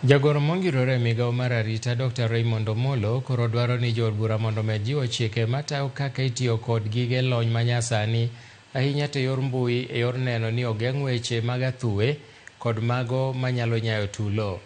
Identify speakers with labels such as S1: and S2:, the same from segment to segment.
S1: Jagoro mongirore e migao mar arita Dr. Raymond Omolo koro dwaro ni jood bura mondo omed jiwo chike matayo kaka itiyo kod gige lony manyasani ahinya to yor mbui e yor neno ni ogeng' weche mag athuwe kod mago manyalo nyayo tulo.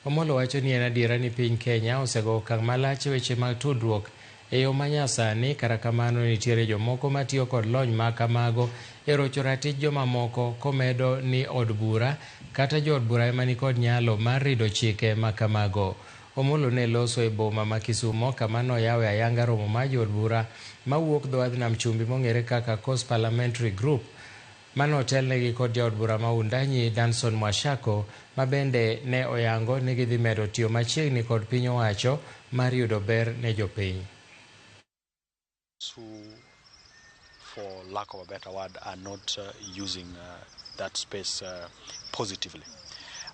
S1: Omolo wacho ni en adiera ni piny Kenya osego okang' malach e weche mag tudruok e yo manyasani kata kamano nitiere jomoko matiyo kod lony ma kamago e rocho ratich jomamoko komedo ni od bura kata jood bura ema nikod nyalo mar rido chike ma kamago. Omolo ne loso e boma ma Kisumo kama noyawe ayanga romo mar jood bura mawuok dho wadh nam chumbi mong'ere kaka Coast Parliamentary Group manotelnegi kod jaod bura ma Wundanyi Danson Mwashako ma bende ne oyango ni gidhi medo tiyo machiegni kod piny owacho mar yudo ber ne jopiny.
S2: Who, for lack of a better word, are not using that space positively.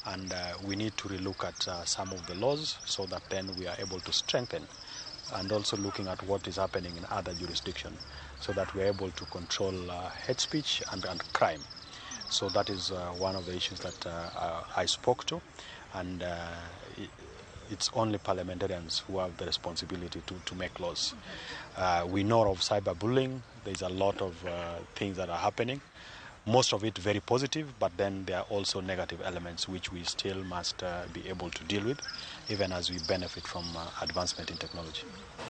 S2: And we need to relook at some of the laws so that then we are able to strengthen, and also looking at what is happening in other jurisdictions so that we are able to control hate speech and crime. So that is one of the issues that I spoke to, and it's only parliamentarians who have the responsibility to make laws. We know of cyberbullying. There's a lot of things that are happening. Most of it very positive, but then there are also negative elements which we still must be able to deal with, even as we benefit from advancement in technology.